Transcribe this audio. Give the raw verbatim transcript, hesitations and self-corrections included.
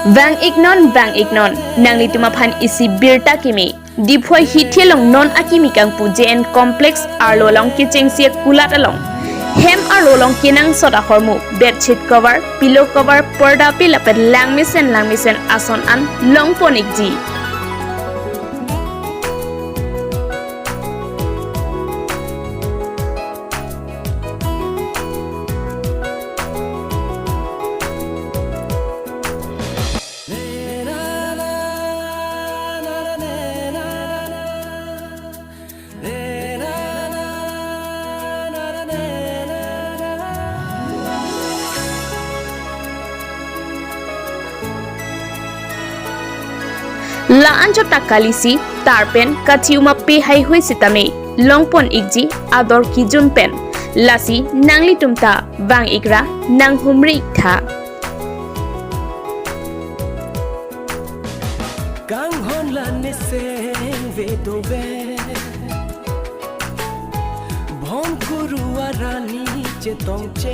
Vang-iknon, vang-iknon, nanglitum aphan isi birta kimi. Diphoi hithi along non akimi kangpu J N Complex arlo along kechengsi akulat along hem arlo along kenangsot ahormu, bedsheet cover, pillow cover, porda pi lapen langmesen langmesen ason an longpon-ikji. La-an chot ta kalisi, tar pen kachiuma pe haihui sitame longpon-ikji ador kijun pen. Lasi nanglitum ta vang-ikra, nanghumri-iktha. Kanghon la neseng ve do ve. Bhong kuru arani chetong che.